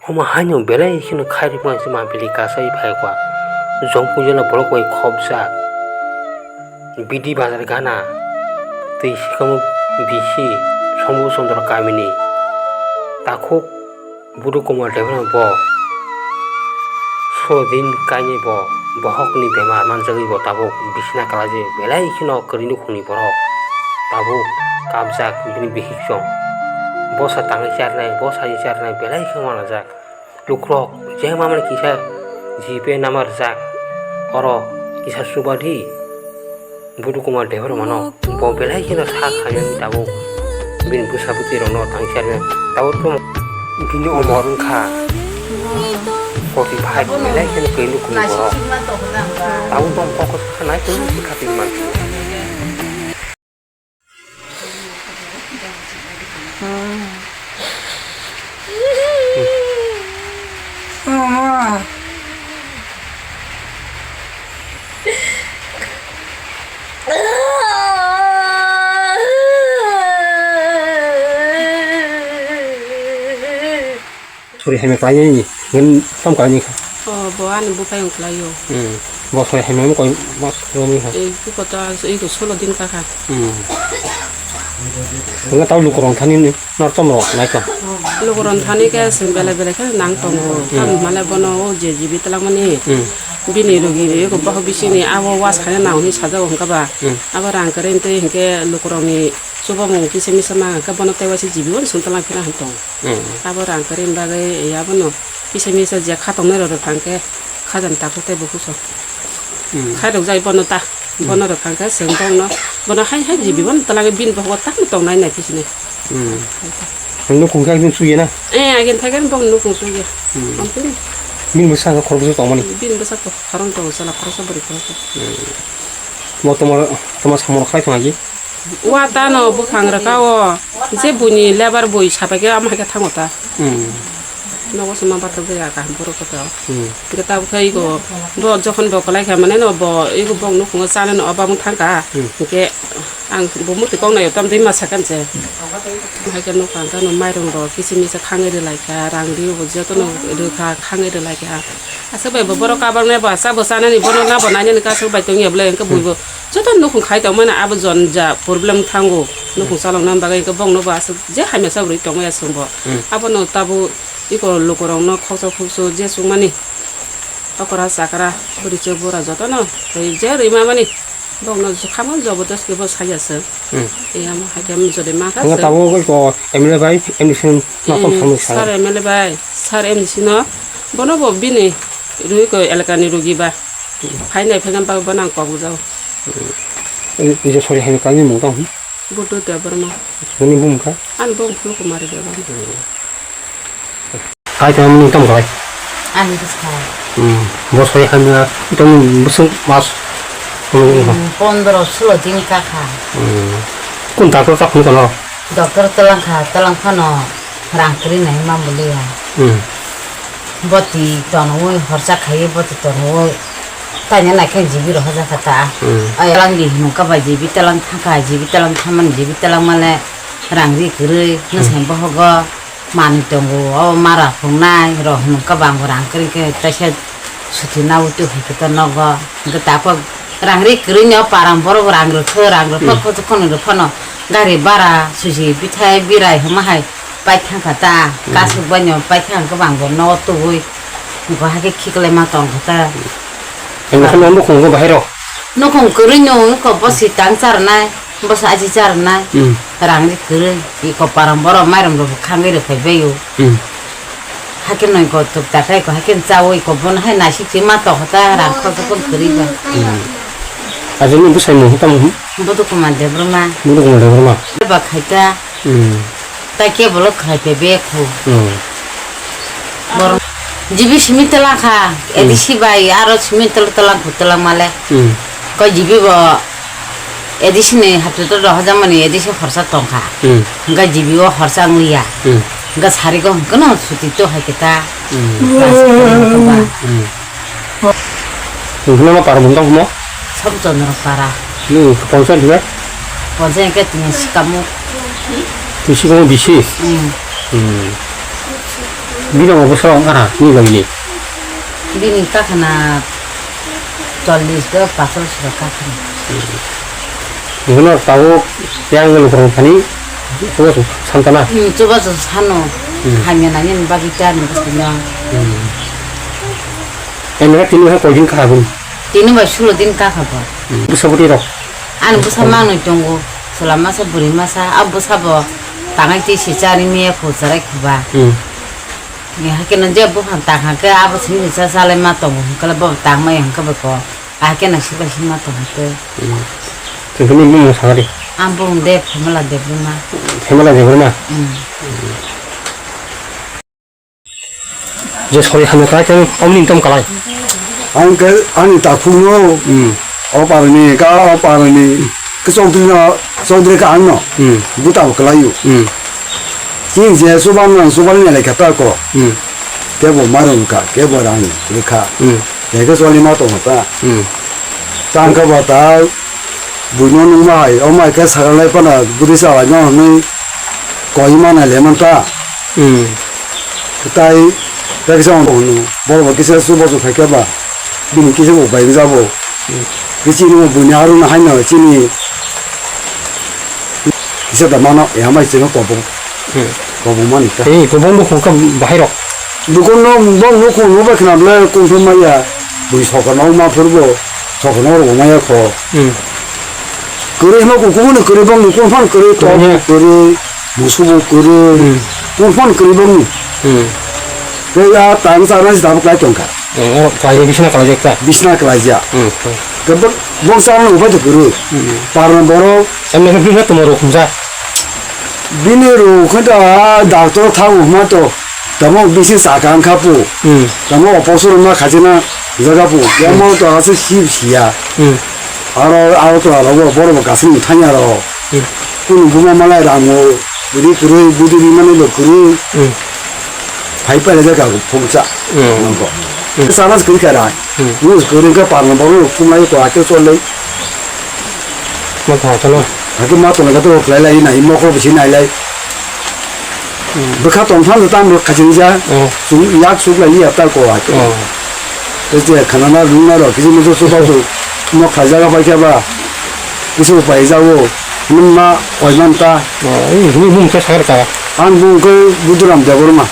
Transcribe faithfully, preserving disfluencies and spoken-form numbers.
Omo haino belai kheno khairokma se mampili kasai phaikha. Jongpung jela borok bai khopjak. Bidi bazar gana twi sikamo bisi Sombu Chandra kamini takhuk Budu Kumar Debbarma bo sodin kainwi bo bohokni bemar manjagwi bo tabuk bisina kwlaijak belai kheno kwrwi nukhungni borok tabuk kapjak bini bihik chwng. Bosa tangwi charnai, bosa ni charnai belai khe uanajak. Lukurok je mamani kisa G P number rijak, oro kisa chuba di. Budu Kumar Debbarma no bo belai kheno sa khainani tabuk bini bwsa bwtwi rokno tangwi charnai. Tabuk to bini omor wngkha forty five, belai kheno kwrwi nukhungni borok. Tabuk to kok kha nai tongwi si khatwi manphi. Sori hamya khlainani hwn tamo khlainai kha. O, bo ani buphai wng khlaio. Hmm. Bo sori hamya wng koi mas wng kha. Ei, buko ta, ei ko solo din ka kha. Hmm. Wng tamo lukurok thani nor tamo rok nai kha. Lukurok thani khe chwng belai belai khe nang tongo. Hmm. Tamo male bono o je jibi twlangmani. Hmm. Bini rogi rwi ko bohok bisingni abo was khaina nang hwnwi sajak wng kha ba. Hmm. Abo rang kwrwi tei hinkhe lukurokni chubamung kisa misa ma hwnkhe bono tei waisa jibi uansong twlang phina hwn tongo. Hmm. Abo rang kwrwini bagwi abono kisa misa je khatoknai rok rwkha hwnkhe khajani takhuk tei bukhuk song. Hmm. Khairokjai bono ta, hmm, bono rwkha hwnkhe chwng bongno, bono hai hai jibi bono twlangwi bini bokhok tamo tongnai nai phisinai. Hmm. Nukung khe agin suye na? Eh, agin thai khe bongni nukung suye. Hmm. Bini bwsa hwnkhe khoroksa tongmani? Bini bwsa khoroksa tongo, chwla khoroksa bwrwi khoroksa. Hmm. Bo tomar, tomar samung khlai thangwi? Wa tano buphang rwka o, je buini lebar bui sapai khe amo hai khe thango ta. Hmm. Nogo se ma bathajak kaham borok khe to. Hmm. Hwnkhe tabuk khe ego bo jokhon bo kwlai kha mane no bo ego bok nukhungo chanani o babung thangkha. Hmm. Hwnkhe ang bo muti kok naio tamtwi ma sakha se. Hai khe nukha hwnkhe no mairung rok kisa misa khangwi rwlai kha, rang rwi bo jotono rwkha khangwi rwlai kha. Aswk bai bo borok kabang nai bo, chabo chanani, bono nabo nainani kasuk bai tongya bwlai, hwnkhe buibo joto nukhung khai tongmani abo jon ja problem thango, nukhung chaloknani bagwi, hwnkhe bongno bo aswk je hamya chabrwi tongmaya chwngbo. Hmm. Abono tabuk iko lukurokno khoksa khuksu je chukmani okra chakra bwrwi chwk bura jotono tei je rwimamani. Bokno khamani jobodosti bo saya se. Hmm. Eyang hai khe jodi ma kha. Ang se. Tabuk ko M L A bai M D C no natok. Hmm, samung sa. Sir M L A bai, sir M D C no. Bono bo bini rwi ko elakani rugi ba. Hmm. Phainai phainai ba bono ang kok bujao. Hmm. Ni je sori hai kami mung tong. Budu Debbarma. Bini bumung kha? Ani bumung Phulkumari Debbarma. Hmm. Kai tongmani tamo khlai? Ani bwsai. Hmm. Bo soi hamya, tamo bwswk mas. Hmm. Hmm, pondro sulo din kakha. Hmm. Kun doctor chak phunukha no? Doctor twlang kha, twlang phano rang kwrwi nai ma muliya. Hmm. Boti tonwi horsa khaiwi boti tonwi. Tanya nai khe jibi rohorjak kha ta. Hmm. Ai twlang di hinwi kha bai jibi twlang thangkha, jibi twlang thammani jibi twlang male rang ri kwrwi, hmm, nwsai bohogo. Manwi tongo, o mara phungnai rok hwnwi kwbang rang kwrwi khe teisa suti nabo twi hai khe to nogo. Hwnkhe takhuk rang ri kwrwini o parang borok rang rwkhe, rang rwkhe, hmm, khoroksa khoroknwi rwphano gari bara susi bithai birai hwnma hai paithangkha ta, hmm, kasuk baino paithang kwbang bo nogo tubui. Hwnkhe hai khe khiklaima tongkha ta. Hwnkhe nukhung bahai rok? Nukhung kwrwino wngkha bosi tang charwnai. Bwsa aji charwnai. Hmm. Rang ri kwrwi, iko parang borok mairum rok khangwi rwphai bai o. Hmm. Hakhe noi ko tuk takhai ko, hakhe chawi ko, bono hai naisik si ma tokho ta rang khoroksa kwrwi ba. Hmm. Ajini bwsai mung tamo? Budu Kumar Debbarma. Budu Kumar Debbarma. Ba khai ta. Hmm. Ta kebolo khai pe be khu. Hmm. Borok jibi simi twlang kha, hmm, A D C bai aro simi twlang, twlang khu twlang male. Hmm. Ko jibi bo A D C ni hatu to dohor jamani A D C horsa tong kha. Hmm. Hwnkhe jibi o horsa wng ya. Hmm. Hwnkhe sari go hwnkhe no suti to hai khe ta. Hmm. Class four hwnkhe ba. Hmm. Hwnkhe no para bumtang mo? Sab Chandra para. Hmm, ponchayat ba? Ponchayat ke tini sikamo. Tini sikamo bisi? Hmm. Hmm. Bini obo soro wngkha na, nini logi ni? Bini kakhana chollish do pathor sora kakhana. Bono tabuk yang lukurang thani, chubachu santana. Hmm, chubachu sano. Hmm. Hamya nangya ni bagwi charni bwswino. Hmm. Emre tini hai koi din kakha bini? Tini bai sulo din kakha bo. Hmm. Bwsa bwtwi rok? Ani bwsa manwi tongo. Chwla masa, bwrwi masa, a bwsa bo tangai twi si chari miya kho, chwrai kho ba. Hmm. Ni hakhe no je buphang tang hakhe abo simi cha chalai ma tongo hwnkhe bo tang mai hwnkhe bo ko. Hakhe no sibrai si ma tong hakhe. Hmm. Tini bini mung sakari? Ang bung de Phamala Debbarma. Phamala Debbarma? Hmm. Je sori hamya khlai khe, omni tom kalai. Ang khe ani takhukno, hmm, o parni, ka o parni, khe chowdhury no, chowdhury khe ang no, hmm, buta bo kwlai o. Hmm. Chini je chuban nang, chuban ni lekha ta ko. Hmm. Kebo marung ka, kebo rang lekha. Hmm. Lekha choli ma tong ta. Hmm. Tang khe bo ta, buino nung ma hai, o mai khe sagalai pana, budi salai no hwnwi koi ma nai le man ta. Hmm. Tai, tai kisa on hwnwi, bol bo kisa su bo su khai khe ba, bini kisa bo bai jabo. Hmm. Kisi ni buini aro na hai no chini. Kisa da mano, ya mai chini kobong. Hmm. Kobong mani ta. Ei, kobong bo khungka bahai rok. Dukun no, bong no khung no ba khna ble kung thum maya. Bui sokor no ma phur bo, sokor no ro maya kho. Hmm. Kwrwi hwnba kukugo ni kwrwi bongni kung phano kwrwi, tok bo kwrwi, musu bo kwrwi, hmm, kung phano kwrwi bongni. Hmm. Tei a tang chana si tabuk lai tongkha. Hmm, o kaijak bisna kalaijak ta? Bisna kalaijak. Hmm, hmm. Tei bo, bong chana upai to kwrwi. Hmm. Parna borok. Emne khe bisna tongma rok khumsa? Bini rok khe ta doctor thango hwnma to. Tamo bisi saka wngkha pu. Hmm. Tamo operation wngma khaijana jaga pu. Hmm. Yamo to ase sip siya. Hmm. Aro, aro to aro bo, borok bo kasing thanya ro. Hmm. Kunu buma malai rango, budi kwrwi, budi bimani bo kwrwi. Hmm. Phai pale jaga phungsa. Hmm. Nangko. Hmm. Sana kwrwi kara. Hmm. Nus kwrwi ka parna borok phunglai ko ake cholai. Ma tha chalo. Hakhe ma tongla khe to khlai lai nai, mokol bisi nai lai. Hmm. Bwkha tong phan tam rok khajin ja. Oh. Sum yak suk lai ya ta ko hakhe. Oh. Tei je khana na rung na rok kisi muso so ba to. Mo khaja ga pai khe ba. Kisi upai ja o. Mun ma oi man ta. Oh, ini ini mun ke sakar ka. Ang bung ke Buduram Debbarma.